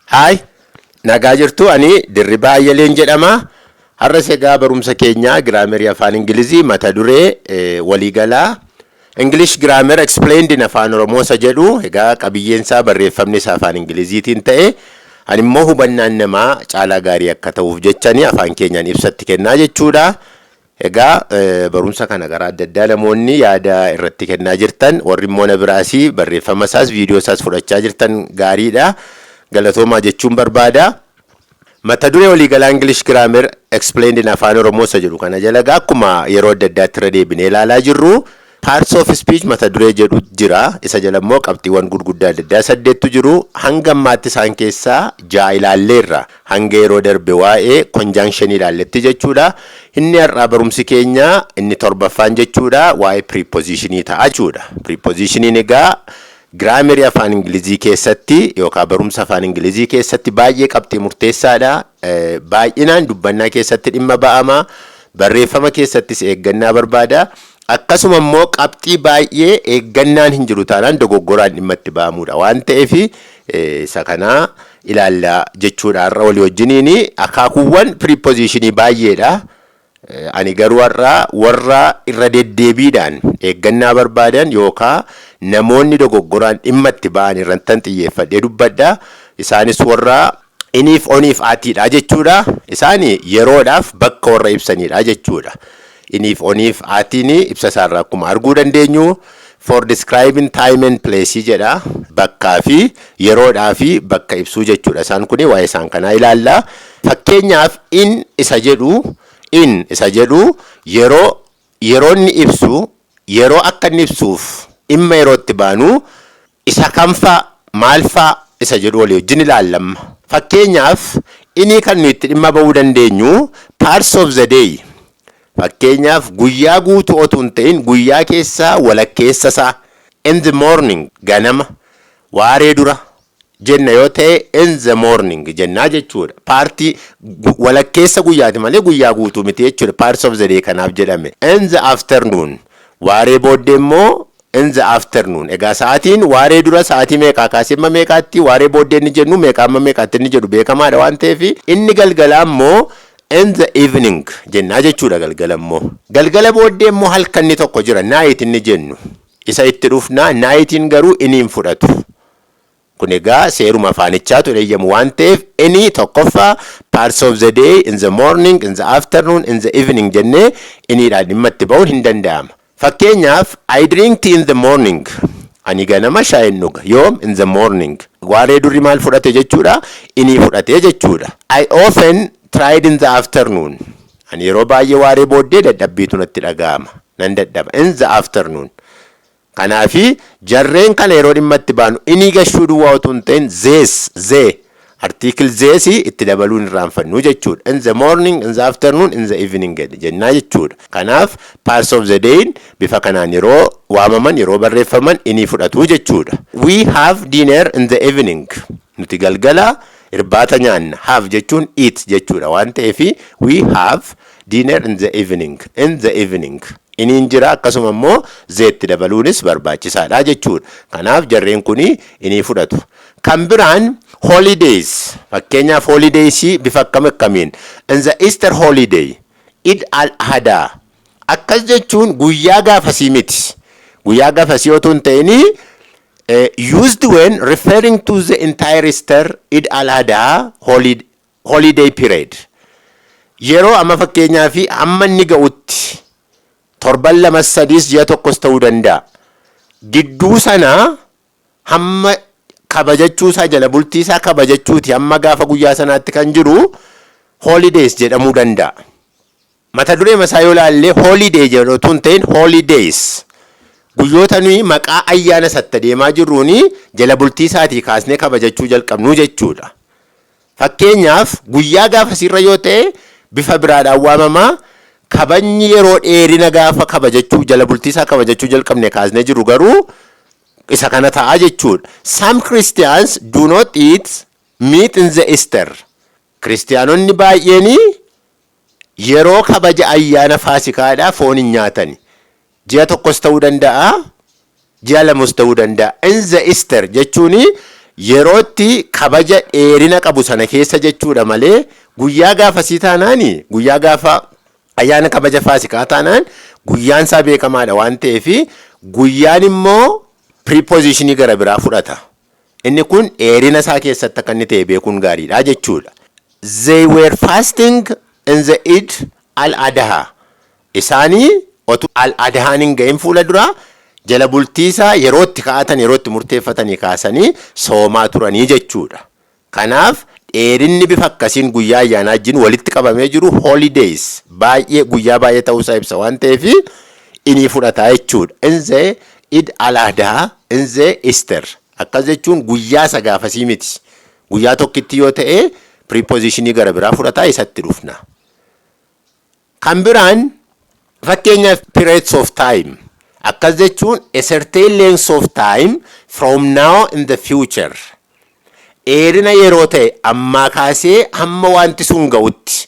Haay, nagaa jirtu. Ani Dirribaa Ayyaleen jedhama. Har'as egaa barumsa keenya giraamerii afaan Ingilizii mata duree waliigalaa English Grammar Explained in Afaan Oromoo isa jedhu, egaa qabiyyeen isaa barreeffamni isaa afaan Ingiliziitiin ta'e, ani immoo hubannaan namaa caalaa gaarii akka ta'uuf jechani afaan keenyaan ibsatti kennaa jechuudha. Egaa barumsa kana karaa adda addaa namoonni yaada irratti kennaa jirtan, warri immoo na biraas barreeffama isaas viidiyoo isaas fudhachaa jirtan gaariidha. Galatoomaa jechuun barbaada. Mata duree waliigalaa English Grammar Explained in Afaan Oromoo isa jedhu kana jala egaa akkuma yeroo adda addaatti irra deebinee ilaalaa jirru, Parts of Speech mata duree jedhu jira. Isa jala immoo qabxiiwwan gurguddaa adda addaa saddeettu jiru. Hanga ammaatti isaan keessaa ja'a ilaalleerra. Hanga yeroo darbe waa'ee conjunction ilaalletti jechuudha. Inni har'aa barumsi keenya inni torbaffaan jechuudha, waa'ee prepositionii ta'a jechuudha. Prepositioniin egaa giraamerii afaan Ingilizii keessatti yookaan barumsa afaan Ingilizii keessatti baay'ee qabxii murteessaadha. Baay'inaan dubbannaa keessatti dhimma ba'ama. Barreeffama keessattis eeggannaa barbaada. Akkasuma immoo qabxii baay'ee eeggannaan hin jiru taanaan dogoggoraan dhimma itti ba'amuudha waan ta'eef, isa kana ilaalla jechuudha har'a walii wajjiniin. Akaakuuwwan prepositionii baay'eedha. Ani garuu har'a warra irra deddeebiidhaan eeggannaa barbaadan yookaan namoonni dogoggoraan dhimma itti ba'an irrattan xiyyeeffadhee dubbadha. Isaanis warra iniif, oniif, atiidha jechuudha. Isaan yeroodhaaf bakka warra ibsanidha jechuudha. Iniif, oniif, atiin ibsa isaarraa akkuma arguu dandeenyu "for describing time and place" jedha. Bakkaa fi yeroodhaa fi bakka ibsuu jechuudha. Isaan kun waa'ee isaan kanaa ilaalla. Fakkeenyaaf in isa jedhu, in isa jedhu yeroo yeroo inni ibsu, yeroo akka inni ibsuuf dhimma yeroo itti baanu isa kamfaa, maalfaa isa jedhu walii wajjin ilaallamma. Fakkeenyaaf inii kan nuyi itti dhimma ba'uu dandeenyu parts of the day. Fakkeenyaaf guyyaa guutuu otoo hin ta'in guyyaa keessaa walakkeessa isaa, in the morning, ganama, waaree dura jenna yoo ta'e, in the morning jennaa jechuudha. Partii walakkeessa guyyaati malee guyyaa guutuu miti jechuudha. Parts of the day kanaaf jedhame. In the afternoon, waaree booddee immoo in the afternoon. Egaa sa'aatiin waaree dura sa'aatii meeqaa kaasee amma meeqaatti, waaree booddee inni jennu meeqaa amma meeqaatti inni jedhu beekamaadha waan ta'eef, inni galgalaa immoo in the evening jennaa jechuudha galgala immoo. Galgala booddee immoo halkanni tokko jira, night inni jennu. Isa itti dhufnaa. Nightiin garuu inni hin fudhatu. Kun egaa seeruma afaanichaatu eeyyamu waan ta'eef, inni tokkoffaa parts of the day, in the morning, in the afternoon, in the evening jennee iniidhaan dhimma itti ba'uun hin danda'ama. Fakkeenyaaf, "I drink tea in the morning." Ani ganama shaayin dhuga. Yoom? In the morning. Waaree durri maal fudhate jechuudha? Inii fudhate jechuudha. "I often tired in the afternoon." Ani yeroo baay'ee waaree booddee dadhabbiitu natti dhaga'ama. Nan dadhaba. In the afternoon. Kanaafi jarreen kana yeroo dhimma itti baanu inii gashuu duwwaa otoo hin ta'in the's, the article the's itti dabaluun irraanfannu jechuudha. In the morning, in the afternoon, in the evening jennaa jechuudha. Kanaaf parts of the day bifa kanaan yeroo waamaman, yeroo barreeffaman inii fudhatu jechuudha. "We have dinner in the evening." Nuti galgala irbaata nyaanna. Have jechuun eat jechuudha waan ta'eef, we have dinner in the evening. In the evening. Iniin jira, akkasuma immoo thetti dabaluunis barbaachisaadha jechuudha. Kanaaf jarreen kuni inii fudhatu. Kan biraan holidays. Fakkeenyaaf holidays bifa akkam akkamiin? In the Easter holiday, Eid al-Adha. Akkas jechuun guyyaa gaafasii miti. Guyyaa gaafasii otoo hin ta'in, used when referring to the entire Easter, Eid al-Adha holiday period. Yeroo amma fakkeenyaaf amma inni ga'utti torban 2, 3s, ji'a tokkos ta'uu danda'a. Gidduu sanaa hamma kabajachuu isaa, jala bultii isaa kabajachuuti hamma gaafa guyyaa sanaatti kan jiru holidays jedhamuu danda'a. Mata duree masaa yoo ilaalle, holiday jedhu otoo hin ta'in holidays. Guyyoota nuyi maqaa ayyaana satta deemaa jirruuni jala bultii isaatii kaasnee kabajachuu jalqabnu jechuudha. Fakkeenyaaf guyyaa gaafasiirra yoo ta'e bifa biraadhaan waamamaa. Kabajni yeroo dheerina gaafa kabajachuu, jala bultii isaa kabajachuu jalqabne kaasnee jiru garuu isa kana ta'a jechuudha. Some Christians do not eat meat in the Easter. Kiristiyaanonni baay'een yeroo kabaja ayyaana Faasikaadhaa foon hin nyaatani. Ji'a tokkos ta'uu danda'a, ji'a lamas ta'uu danda'a. In the Easter jechuun yerootti kabaja dheerina qabu sana keessa jechuudha malee, guyyaa gaafasii taanaani, guyyaa gaafa ayyaana kabaja Faasikaa taanaan guyyaan isaa beekamaadha waan ta'eef, guyyaan immoo prepositionii gara biraa fudhata. Inni kun dheerina isaa keessatti akka inni ta'e beekuun gaariidha jechuudha. They were fasting in the Eid al-Adha. Isaanii otuu al-Adhaan hin ga'in fuula dura jala bultii isaa yeroo itti ka'atan, yeroo itti murteeffatanii kaasanii soomaa turanii jechuudha. Kanaaf dheerinni bifa akkasiin guyyaa ayyaanaa wajjin walitti qabamee jiru holidays baay'ee, guyyaa baay'ee ta'uusaa ibsa waan ta'eef inii fudhataa jechuudha. In the Eid al-Adha, in the Easter. Akkas jechuun guyyaa isa gaafasii miti. Guyyaa tokkitti yoo ta'e prepositionii gara biraa fudhataa, isatti dhufna. Kan biraan fakkeenyaaf periods of time. Akkas jechuun a certain length of time from now in the future. Dheerina yeroo ta'e ammaa kaasee hamma wanti sun ga'utti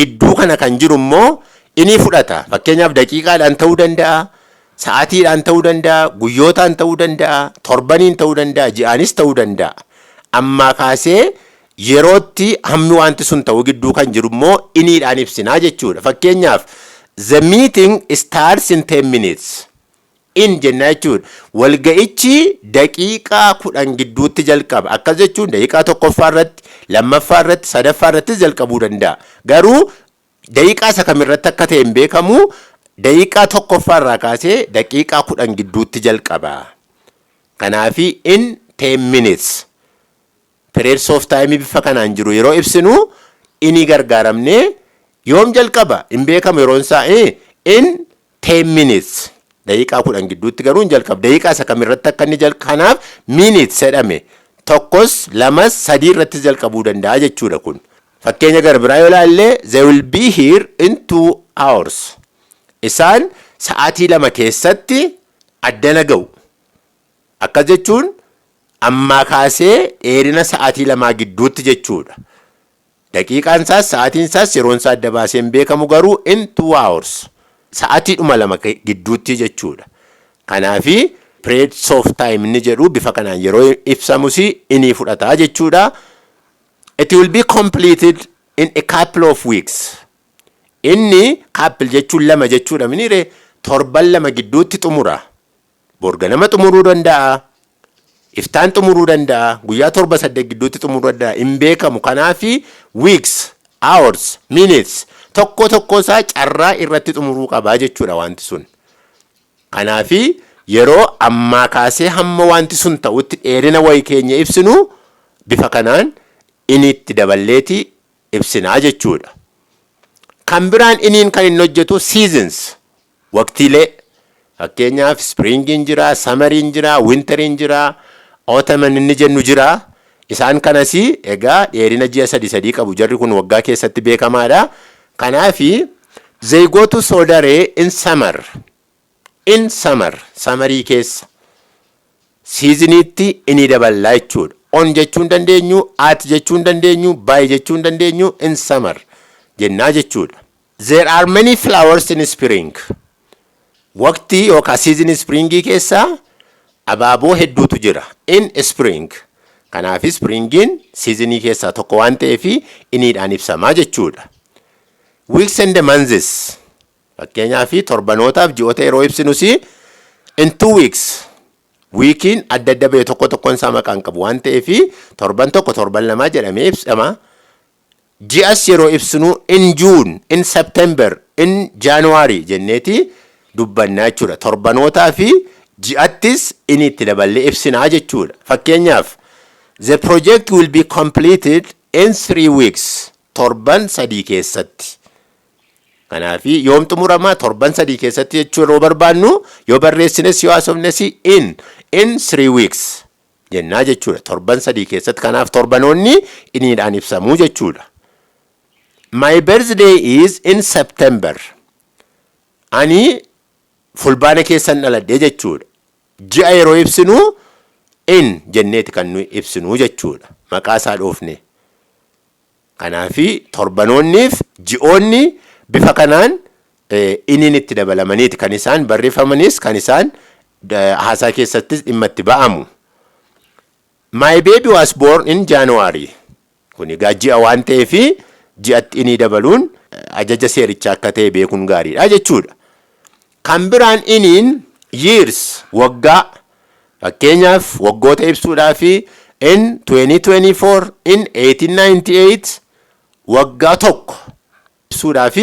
gidduu kana kan jiru immoo inii fudhata. Fakkeenyaaf daqiiqaadhaan ta'uu danda'a, sa'aatiidhaan ta'uu danda'a, guyyootaan ta'uu danda'a, torbaniin ta'uu danda'a, ji'aanis ta'uu danda'a. Ammaa kaasee yerootti hammi wanti sun ta'uu gidduu kan jiru immoo iniidhaan ibsinaa jechuudha. Fakkeenyaaf, the meeting starts in 10 minutes. In jenna jechuudha. Walga'ichi daqiiqaa 10 gidduutti jalqaba. Akkas jechuun daqiiqaa tokkoffaa irratti, lammaffaa irratti, sadaffaa irrattis jalqabuu danda'a. Garuu daqiiqaa isa kamirratti akka ta'e hin beekamu, daqiiqaa tokkoffaa irraa kaasee daqiiqaa 10 gidduutti jalqaba. Kanaafi in 10 minutes. Periods of time bifa kanaan jiru yeroo ibsinu inii gargaaramnee, yoom jalqaba hin beekamu, yeroon isaa in 10 minutes, daqiiqaa 10 gidduutti garuu hin jalqabu. Daqiiqaa isa kamirratti akka inni jalqabu, kanaaf minutes jedhame, tokkos, lamas, sadii irrattis jalqabuu danda'a jechuudha kun. Fakkeenya gara biraa yoo ilaalle, they will be here in 2 hours. Isaan sa'aatii 2 keessatti addana ga'u. Akkas jechuun ammaa kaasee dheerina sa'aatii 2 gidduutti jechuudha. Daqiiqaan isaas, sa'aatiin isaas, yeroon isaa adda baasee hin beekamu, garuu in 2 hours, sa'aatiidhuma 2 gidduutti jechuudha. Kanaafi periods of time inni jedhu bifa kanaan yeroo ibsamus inii fudhataa jechuudha. It will be completed in a couple of weeks. Inni couple jechuun lama jechuudha minire, torban 2 gidduutti xumura. Borganama xumuruu danda'a. Iftaan xumuruu danda'a. Guyyaa 7, 8 gidduutti xumuruu danda'a. Hin beekamu. Kanaafi weeks, hours, minutes tokko tokko isaa carraa irratti xumuruu qabaa jechuudha wanti sun. Kanaafi yeroo ammaa kaasee hamma wanti sun ta'utti dheerina wayii keenya ibsinu bifa kanaan inni itti daballeeti ibsinaa jechuudha. Kan biraan iniin kan inni hojjetu seasons, waqtiilee. Fakkeenyaaf springiin jira, summeriin jira, winteriin jira, autumn inni jennu jira. Isaan kanas egaa dheerina ji'a sadi sadii qabu, jarri kun waggaa keessatti beekamaadha. Kanaafi they go to Sodaree in summer. In summer, summerii keessa. Seasoniitti inni daballaa jechuudha. On jechuu hin dandeenyu, at jechuu hin dandeenyu, by jechuu hin dandeenyu, in summer jennaa jechuudha. There are many flowers in spring. Waqtii yookaan season springii keessa abaaboo hedduutu jira. In spring. Kanaaf springiin seasonii keessaa tokko waan ta'eef iniidhaan ibsamaa jechuudha. Weeks and months. Fakkeenyaaf torbanootaaf ji'oota yeroo ibsinus in 2 weeks. Weekiin adda adda ba'e tokko tokkoon isaa maqaan qabu waan ta'eef torban tokko, torban lamaa jedhamee ibsama. Ji'as yeroo ibsinu in June, in September, in January jenneeti dubbannaa jechuudha. Torbanootaa fi ji'attis inni itti daballee ibsinaa jechuudha. Fakkeenyaaf, the project will be completed in 3 weeks. Torban 3 keessatti. Kanaafi yoom xumuramaa, torban 3 keessatti jechuu yeroo barbaannu, yoo barreessines yoo haasofnes in 3 weeks jennaa jechuudha. Torban 3 keessatti, kanaaf torbanoonni iniidhaan ibsamuu jechuudha. My birthday is in September. Ani Fulbaana keessan dhaladhee jechuudha. Ji'a yeroo ibsinu in jenneeti kan nuyi ibsinu jechuudha. Maqaa isaa dhoofne. Kanaafi torbanoonniif ji'oonni bifa kanaan Iniin itti dabalamaniiti kan isaan barreeffamanis, kan isaan haasaa keessattis dhimma itti ba'amu. My baby was born in January. Kun egaa ji'a waan ta'eef, ji'atti inii dabaluun ajaja seerichaa akka ta'e beekuun gaariidha jechuudha. Kan biraan iniin years, waggaa, fakkeenyaaf waggoota ibsuudhaaf in 2024, in 1898, waggaa tokko ibsuudhaaf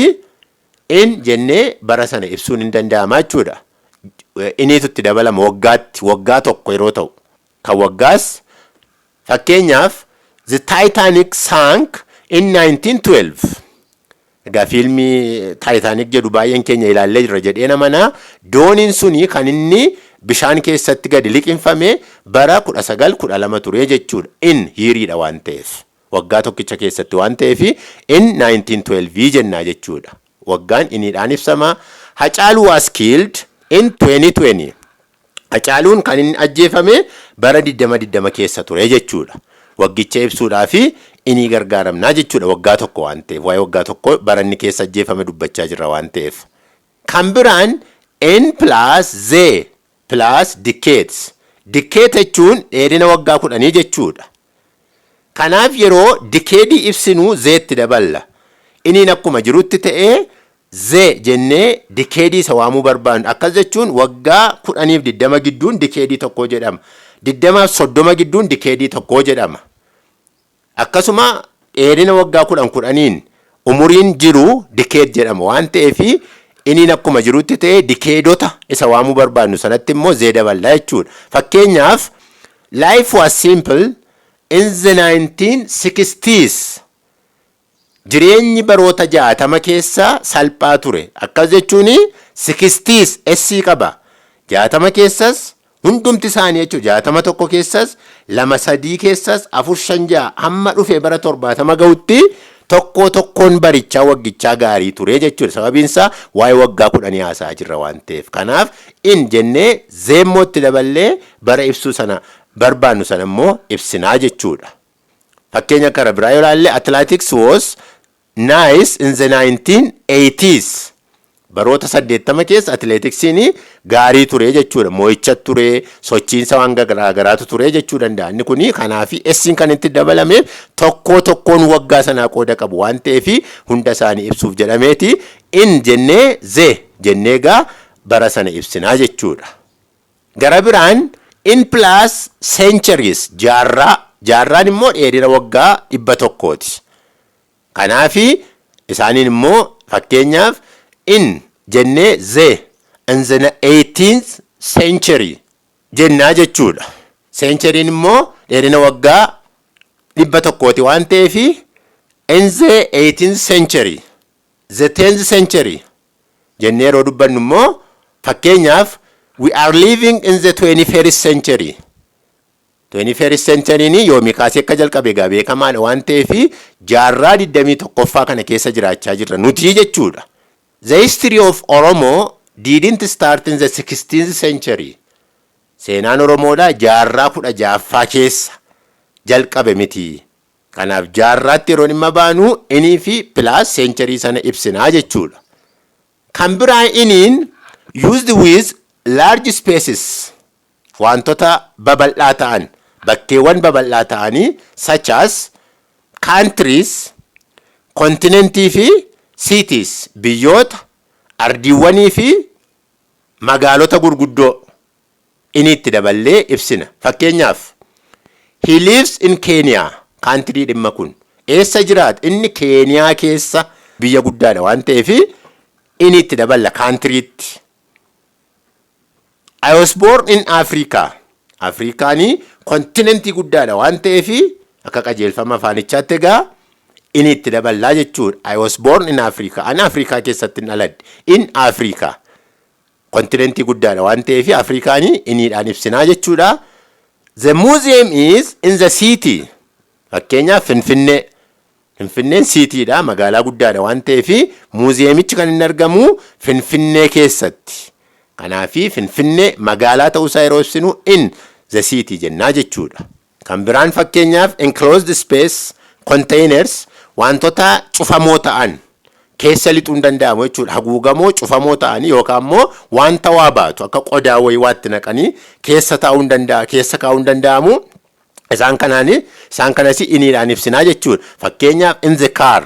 in jennee bara sana ibsuun hin danda'ama jechuudha. Iniitu itti dabalama waggaatti, waggaa tokko yeroo ta'u. Kan waggaas fakkeenyaaf "The Titanic sank in 1912". Egaa fiilmii Titanic jedhu baay'een keenya ilaallee jirra jedhee namanaa. Dooniin suni kan inni bishaan keessatti gadi liqinfame bara 1912 ture jechuudha. In yeariidha waan ta'eef. Waggaa tokkicha keessatti waan ta'eef in 1912 jennaa jechuudha. Waggaan iniidhaan ibsama. Hacaaluu was killed in 2020. Hacaaluun kan inni ajjeefame bara 2020 keessa ture jechuudha. Waggicha ibsuudhaa fi inii gargaaramnaa jechuudha, waggaa tokko waan ta'eef, waa'ee waggaa tokko bara inni keessa ajjeefame dubbachaa jirra waan ta'eef. Kan biraan in plus the plus decades. Decade jechuun dheerina waggaa 10 jechuudha. Kanaaf yeroo decadeii ibsinuu thetti daballa. Iniin akkuma jirutti ta'ee the jennee decadeii isa waamuu barbaannu. Akkas jechuun waggaa 10f 20 gidduun decadeii tokko jedhama. 20f 30 gidduun decadeii tokko jedhama. Akkasuma dheerina waggaa 10 10n umuriin jiru decade jedhama waan ta'eef, iniin akkuma jirutti ta'ee decadeota isa waamuu barbaannu sanatti immoo the daballaa jechuudha. Fakkeenyaaf, "Life was simple in the 1960s." Jireenyi baroota 60 keessa salphaa ture. Akkas jechuun 60s S qaba. 60 keessas hundumti isaanii jechuudha. 61 keessas, lama, sadii keessas, afur, shan, ja'a, hamma dhufe bara 70 gahutti tokko tokkoon barichaa, waggichaa gaarii ture jechuudha. Sababiin isaa waa'ee waggaa 10 haasa'aa jirra waan ta'eef. Kanaaf in jennee themmootti daballee bara ibsuu sana barbaannu sana immoo ibsinaa jechuudha. Fakkeenya kara biraa yoo ilaalle, "Athletics was nice in the 1980s." Baroota 80 keessa atileetiksiin gaarii ture jechuudha. Moo'icha ture, sochiinsa waan garaa garaatu ture jechuu danda'a. Inni kuni kanaaf S'n kan itti dabalameef tokko tokkoon waggaa sanaa qooda qabu waan ta'eef, hunda isaanii ibsuuf jedhameeti in jennee the jennee gaa bara sana ibsinaa jechuudha. Gara biraan in plus centuries, jaarraa. Jaarraan immoo dheerina waggaa 100ti. Kanaafi isaaniin immoo fakkeenyaaf in jennee the in the 18th century jennaa jechuudha. Centuryin immoo dheerina waggaa 100ti waan ta'eef, in the 18th century, the 10th century jennee yeroo dubbannu immoo, fakkeenyaaf "We are living in the 21st century." 21st century yoomii kaasee akka jalqabe egaa beekamaadha waan ta'eef, jaarraa 21ffaa kana keessa jiraachaa jirra nuti jechuudha. The history of Oromo didn't start in the 16th century. Seenaan Oromoodhaa jaarraa 16ffaa keessa jalqabe miti. Kanaaf jaarraatti yeroo dhimma baanu inii fi plus century sana ibsinaa jechuudha. Kan biraa iniin used with large spaces, wantoota babal'aa ta'an, bakkeewwan babal'aa ta'anii, such as countries, continentii fi cities, biyyoota, ardiiwwanii fi magaalota gurguddoo inni itti daballee ibsina. Fakkeenyaaf, "He lives in Kenya." Country dhimma kun. Eessa jiraata? Inni Keeniyaa keessa, biyya guddaadha waan ta'eef inni itti daballa countryitti. I was born in Africa. Afrikaanii continentii guddaadha waan ta'eef, akka qajeelfama afaanichaatti egaa inni itti daballaa jechuudha. I was born in Africa. Ani Afrikaa keessatti hin dhaladhe. In Africa. Continentii guddaadha waan ta'eef Afrikaanii iniidhaan ibsinaa jechuudha. The museum is in the city. Fakkeenyaaf Finfinnee. Finfinneen citydha, magaalaa guddaadha waan ta'eef museumichi kan inni argamu Finfinnee keessatti. Kanaafi Finfinnee magaalaa ta'uusaa yeroo ibsinu in the city jennaa jechuudha. Kan biraan fakkeenyaaf enclosed space, containers, wantoota cufamoo ta'an, Keessa lixuu hin danda'amu jechuudha. Haguugamoo cufamoo ta'anii yookaan immoo wanta waa baatu akka qodaa wayii waatti naqanii keessa taa'uu hin danda'a, keessa kaa'uu hin danda'amu. Isaan kanaani, isaan kanas iniidhaan ibsinaa jechuudha. Fakkeenyaaf, in the car.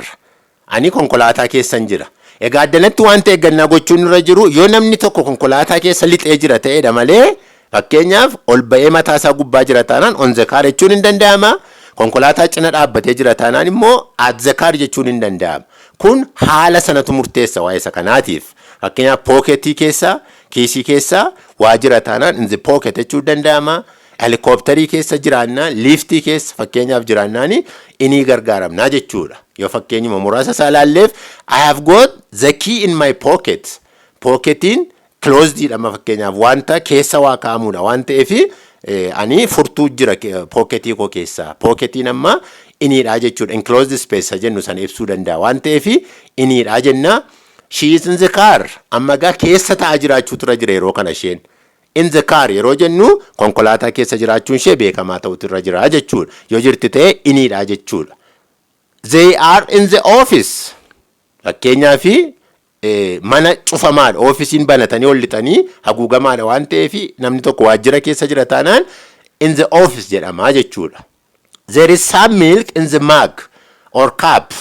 Ani konkolaataa keessan jira. Egaa addanatti wanta eeggannaa gochuun irra jiru, yoo namni tokko konkolaataa keessa lixee jira ta'edha malee, fakkeenyaaf ol ba'ee mataa isaa gubbaa jira taanaan on the car jechuun hin danda'ama. Konkolaataa cina dhaabbatee jira taanaan immoo at the car jechuun hin danda'ama. Kun haala sanatu murteessa waa'ee isa kanaatiif. Fakkeenyaaf, pocketii keessa, kiisii keessa waa jira taanaan in the pocket jechuun danda'ama. Helikoophtarii keessa jiraannaan, liiftii keessa fakkeenyaaf jiraannaan inii gargaaramnaa jechuudha. Yoo fakkeenyuma muraasa isaa ilaalleef, I have got the key in my pocket. Pocketiin closed dha, fakkeenyaaf wanta keessa waa kaa'amudha waan ta'eef, ani furtuu jira pocketii koo keessa. Pocketiin amma iniidha jechuudha. Enclosed space jennu sana ibsuu danda'a waan ta'eef iniidha jenna. She is in the car. Amma gaa keessa taa'aa jiraachuutu irra jira yeroo kana isheen. In the car yeroo jennu konkolaataa keessa jiraachuun ishee beekamaa ta'utu irra jira jechuudha. Yoo jirti ta'e iniidha jechuudha. They are in the office. Fakkeenyaaf, mana cufamaadha. Oofisiin banatanii ol lixanii haguugamaadha waan ta'eef, namni tokko waajjira keessa jira taanaan in the office jedhama jechuudha. There is some milk in the mug or cup.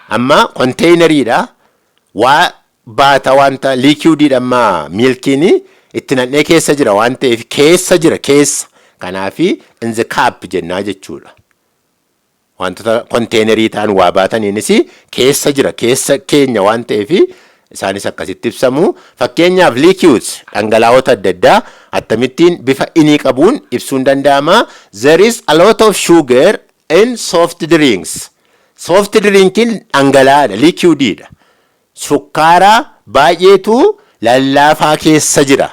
Amma containeriidha. Waa baata, wanta liquidiidha, amma milkiin itti naqnee keessa jira waan ta'eef keessa jira, keessa. Kanaafi in the cup jennaa jechuudha. Wantoota containerii ta'an waa baataniinis keessa jira, keessa keenya waan ta'eef isaanis akkasitti ibsamu. Fakkeenyaaf, liquids, dhangala'oota adda addaa akkamittiin bifa inii qabuun ibsuun danda'ama? There is a lot of sugar in soft drinks. Soft drinkiin dhangala'aadha, liquidiidha. Sukkaara baay'eetu lallaafaa keessa jira.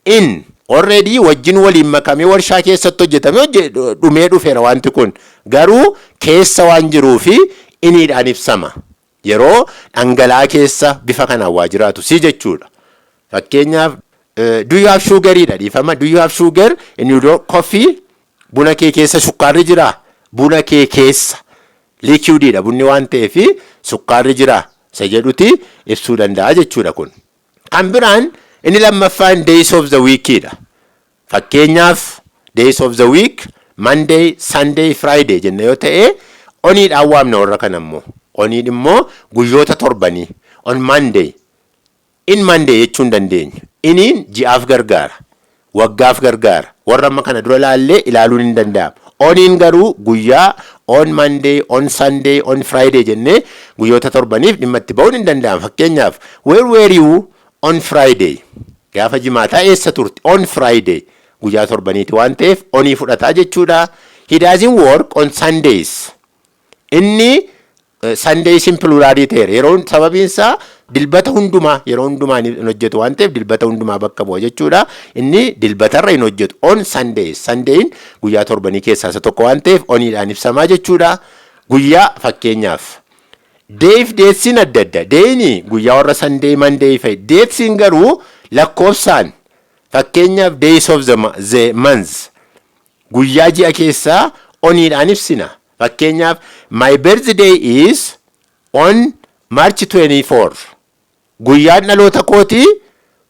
In already wajjin waliin makamee warshaa keessatti hojjetamee dhumee dhufeera wanti kun. Garuu keessa waan jiruu fi iniidhaan ibsama. Yeroo dhangala'aa keessa bifa kanaan waa jiraatu si jechuudha. Fakkeenyaaf, do you have sugariidha, dhiifama. Do you have sugar in your coffee? Buna kee keessa sukkaarri jira? Buna kee keessa liquidiidha bunni waan ta'eef sukkaarri jira isa jedhuti ibsuu danda'a jechuudha kun. Kan biraan inni lammaffaan days of the weekidha. Fakkeenyaaf, days of the week Monday, Sunday, Friday jenna yoo ta'e, oniidhaan waamna warra kana immoo. Oniin immoo guyyoota torbanii. On Monday. In Monday jechuu hin dandeenyu. Iniin ji'aaf gargaara. Waggaaf gargaara. Warra amma kana dura laallee ilaaluun hin danda'amu. Oniin garuu guyyaa on Monday, on Sunday, on Friday jennee guyyoota torbaniif dhimma itti ba'uun hin danda'amu. Fakkeenyaaf, where were you on Friday? Gaafa jimaataa eessa turte? On Friday. Guyyaa torbaniiti waan ta'eef onii fudhataa jechuudha. He doesn't work on Sundays. Inni Sundays pluralii ta'eera. Yeroo sababiin isaa dilbata hundumaa, yeroo hundumaa hin hojjetu waan ta'eef dilbata hundumaa bakka bu'a jechuudha. Inni dilbatarra hin hojjetu. On Sundays. Sundayin guyyaa torbanii keessaa isa tokko waan ta'eef oniidhaan ibsamaa jechuudha. Guyyaa fakkeenyaaf. Dayf datesiin adda adda. Dayini guyyaa warra Sunday, Monday fa'i. Datesiin garuu lakkoofsaan, fakkeenyaaf days of the month, guyyaa ji'a keessaa oniidhaan ibsina. Fakkeenyaaf, my birthday is on March 24. Guyyaan dhaloota kootii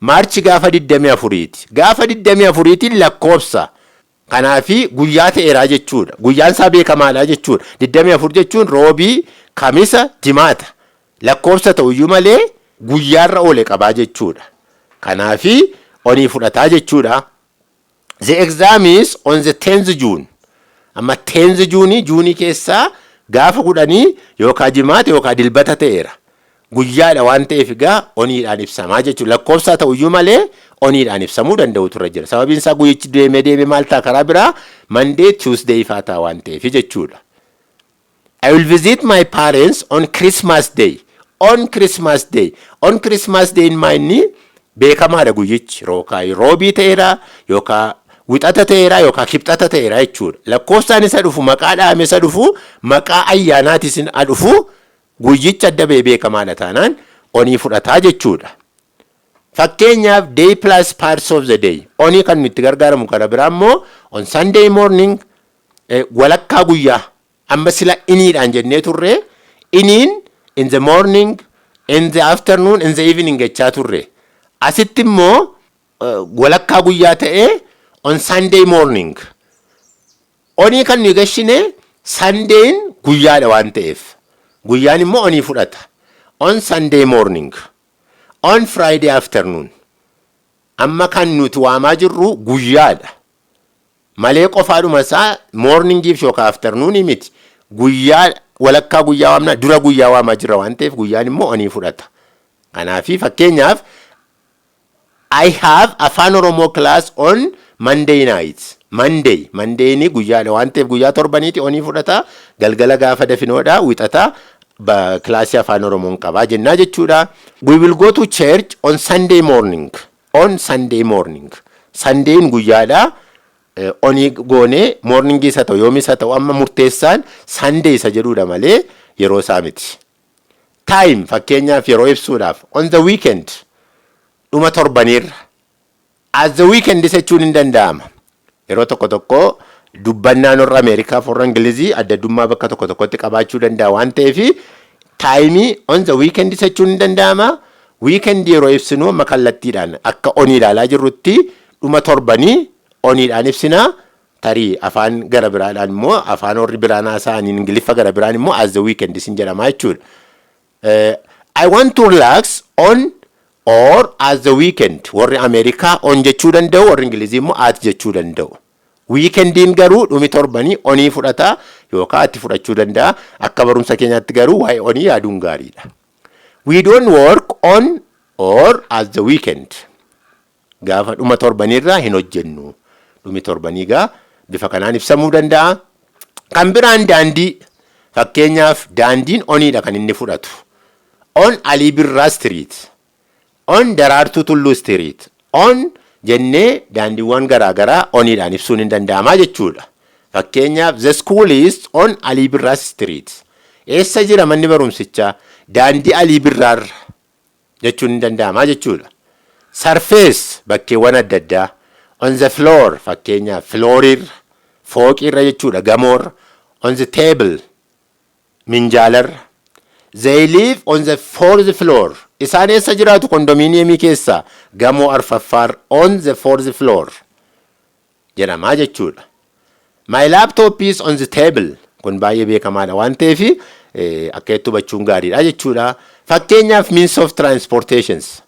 March gaafa 24ti. Gaafa 24tiin lakkoofsa. Kanaafi guyyaa ta'eeraa jechuudha. Guyyaan isaa beekamaadha jechuudha. 24 jechuun roobii, kamisa, jimaata. Lakkoofsa ta'uyyuu malee guyyaarra oole qabaa jechuudha. Kanaafi onii fudhataa jechuudha. The exam is on the 10th June. Amma 10th June, Juunii keessaa gaafa 10 yookaan jimaata yookaan dilbata ta'eera. Guyyaadha waan ta'eef egaa oniidhaan ibsamaa jechuudha. Lakkoofsa ta'uyyuu malee oniidhaan ibsamuu danda'u turre jira. Sababiin isaa guyyichi deemee deemee maal ta'a? Karaa biraa Monday, Tuesday faa ta'a waan ta'eef jechuudha. I will visit my parents on Christmas Day. On Christmas Day. On Christmas Day inni beekamaadha guyyichi. Yookaan roobii ta'eera, yookaan wixata ta'eera, yookaan kibxata ta'eera jechuudha. Lakkoofsaan isa dhufu, maqaa dhaame isa dhufu, maqaa ayyaanaatis dhufu, guyyichi adda ba'ee beekamaadha taanaan onii fudhataa jechuudha. Fakkeenyaaf, day plus parts of the day. Onii kan nuti itti gargaaramu kana biraa immoo on Sunday morning, walakkaa guyyaa. Amma sila iniidhaan jennee turre, iniin in the morning, In the afternoon, in the evening jechaa turre. Asitti immoo walakkaa guyyaa ta'ee on Sunday morning. Onii kan nuyi gashine Sundayn guyyaadha waan ta'eef. Guyyaan immoo onii fudhata. On Sunday morning. On Friday afternoon. Amma kan nuti waamaa jirru guyyaadha. Malee qofaadhuma isaa morningiif yookaan afternoonii miti. Guyyaa, walakkaa guyyaa waamna, dura guyyaa waamaa jirra waan ta'eef guyyaan immoo onii fudhata. Kanaafi fakkeenyaaf, "I have Afaan Oromoo class on Monday night." Monday. Mondayni guyyaadha waan ta'eef guyyaa torbaniiti, onii fudhata. Galgala gaafa dafinoodha, wixata kilaasii Afaan Oromoon qabaa jennaa jechuudha. We will go to church on Sunday morning. On Sunday morning. Sundayn guyyaadha. Onii goonee morningii isa ta'u, yoomis isa ta'u, amma murteessaan Sunday isa jedhudha malee yeroo isaa miti. Time, fakkeenyaaf yeroo ibsuudhaaf, on the weekend, dhuma torbaniirra. At the weekend jechuun hin danda'ama. Yeroo tokko tokko dubbannaan warra Ameerikaa fi warra Ingilizii adda addummaa bakka tokko tokkotti qabaachuu danda'a waan ta'eef timeii on the weekend jechuun hin danda'ama. Weekend yeroo ibsinu amma kallattiidhaan akka onii ilaalaa jirrutti dhuma torbanii oniidhaan ibsina. Tarii afaan gara biraadhaan immoo, afaan warri biraan haasa'aniin, Ingiliffa gara biraan immoo at the weekend isin jedhama jechuudha. I want to relax on or at the weekend. Warri Ameerikaa on jechuu danda'u, warri Ingilizii immoo at jechuu danda'u. Weekendiin garuu dhumi torbanii onii fudhata yookaan ati fudhachuu danda'a. Akka barumsa keenyaatti garuu waa'ee onii yaaduun gaariidha. We don't work on or at the weekend. Gaafa dhuma torbaniirraa hin hojjennu. Dhumi torbanii gaa bifa kanaan ibsamuu danda'a. Kan biraan daandii. Fakkeenyaaf daandiin oniidha kan inni fudhatu. On Alii Birraa Street. On Daraartuu Tulluu Street. On jennee daandiiwwan garaagaraa oniidhaan ibsuun hin danda'amaa jechuudha. Fakkeenyaaf, the school is on Alii Birraa Street. Eessa jira manni barumsichaa? Daandii Alii Birraarra jechuun hin danda'amaa jechuudha. Surface, bakkeewwan adda addaa. On the floor, fakkeenyaaf flooriirra, fooqiirra jechuudha, gamoorra. On the table, minjaalarra. They live on the fourth floor. Isaan eessa jiraatu? Kondominiyeemii keessa, gamoo arfaffaar, on the fourth floor jedhamaa jechuudha. My laptop is on the table. Kun baay'ee beekamaadha waan ta'eef akka itti hubachuun gaariidha jechuudha. Fakkeenyaaf means of transportations.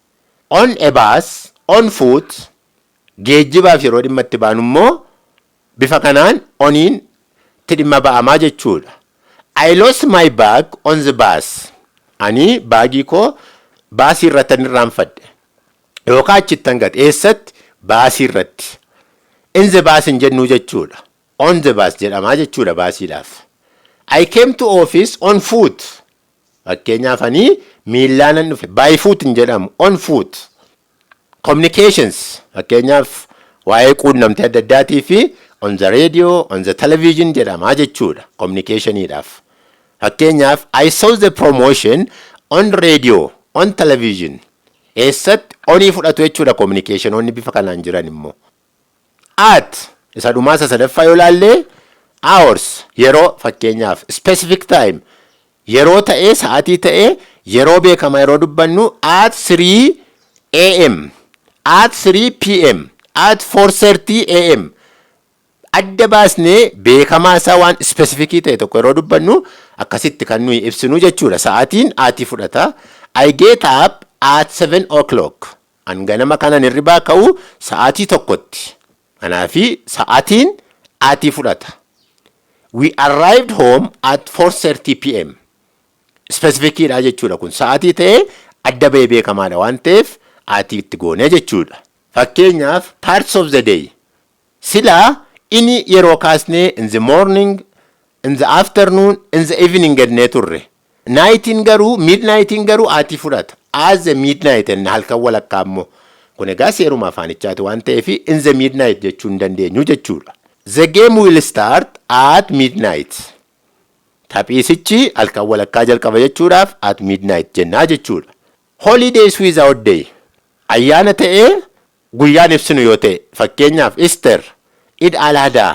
On a bus, on foot, geejjibaaf yeroo dhimma itti baanu immoo bifa kanaan oniin itti dhimma ba'amaa jechuudha. I lost my bag on the bus. Ani baagii koo baasii irratti irraanfadhe. Yookaan achittan gate. Eessatti? Baasii irratti. In the bus hin jennuu jechuudha. On the bus jedhamaa jechuudha baasiidhaaf. I came to office on foot. Fakkeenyaaf ani miillaanan dhufe. By foot hin jedhamu. On foot. Communications, fakkeenyaaf waa'ee quunnamtii adda addaatii fi on the radio, on the television jedhamaa jechuudha communicationiidhaaf. Fakkeenyaaf, I saw the promotion on radio, on television. Eessatti? Onii fudhatu jechuudha communicationoonni bifa kanaan jiran immoo. At isa dhumaa, isa sadaffaa yoo ilaalle, hours, yeroo, fakkeenyaaf specific time yeroo ta'ee, sa'aatii ta'ee, yeroo beekamaa yeroo dubbannu, at 3 a.m., at 3 p.m., at 4:30 a.m., adda baasnee beekamaa isaa waan specificii ta'e tokko yeroo dubbannu akkasitti kan nuyi ibsinu jechuudha. Sa'aatiin atii fudhata. I get up at 7 o'clock. An ganama kanan hirribaa ka'u sa'aatii 1tti. Kanaafi sa'aatiin atii fudhata. We arrived home at 4:30 p.m. Specificiidha jechuudha kun. Sa'aatii ta'ee adda bahee beekamaadha waan ta'eef atii itti goonee jechuudha. Fakkeenyaaf parts of the day. Silaa inni yeroo kaasnee in the morning, in the afternoon, in the evening jennee turre. Nightiin garuu, midnightiin garuu atii fudhata. At the midnight inni halkan walakkaa immoo. Kun egaa seeruma afaanichaati waan ta'eef in the midnight jechuu hin dandeenyu jechuudha. The game will start at midnight. Taphiisichi halkan walakkaa jalqaba jechuudhaaf at midnight jennaa jechuudha. Holidays without day. Ayyaana ta'ee guyyaan ibsinu yoo ta'e, fakkeenyaaf Easter, Eid al-Adha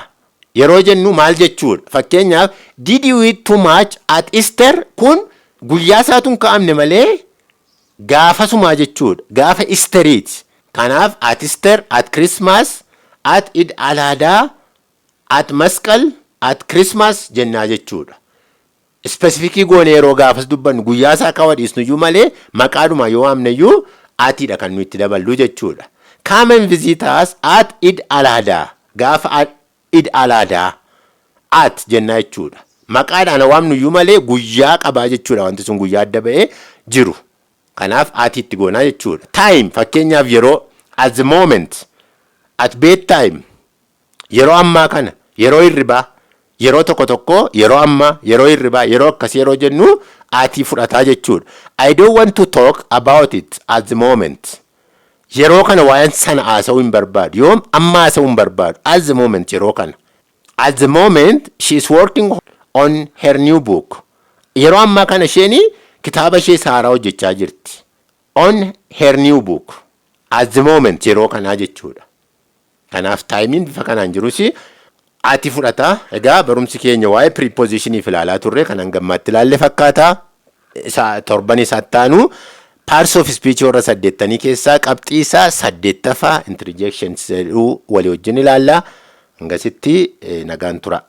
yeroo jennu maal jechuudha? Fakkeenyaaf, "Did you eat too much at Easter?" Kun guyyaa isaatu hin kaa'amne malee Gaafasumaa jechuudha. Gaafa Easteriiti. Kanaaf at Easter, at Christmas, at Id al-Adha, at Masqal, at Christmas jennaa jechuudha. Specific goone yeroo gaafas dubbannu guyyaa isaa akka dhiisnu iyyuu malee, maqaadhuma yoo waamne iyyuu atiidha kan nuyi itti daballu jechuudha. Come and visit us at Id al-Adha. Gaafa Id al-Adha at jennaa jechuudha. Maqaadhaan waamnu iyyuu malee guyyaa qabaa jechuudha, wanti sun guyyaa adda ba'ee jiru. Kanaaf atiitti goonaa jechuudha. Time, fakkeenyaaf yeroo, at the moment, at bedtime, yeroo ammaa kana, yeroo hirribaa, yeroo tokko tokko, yeroo ammaa, yeroo hirribaa, yeroo akkas yeroo jennu atii fudhataa jechuudha. I don't want to talk about it at the moment. Yeroo kana waa'een sana haasa'uu hin barbaadu. Yoom? Amma haasa'uu hin barbaadu. At the moment, yeroo kana. At the moment she is working on her new book. Yeroo ammaa kana isheen kitaaba ishee haaraa hojjechaa jirti. On her new book. At the moment, yeroo kanaa jechuudha. Kanaaf timeiin bifa kanaan jirus ati fudhata. Egaa barumsi keenya waa'ee prepositioniif ilaalaa turre kan hangammaatti ilaalle fakkaata. Isa torban isaatti aanu parts of speech warra saddeettanii keessaa qabxii isaa saddeettaffaa, interjections jedhu walii wajjin ilaalla. Hangasitti nagaan tura.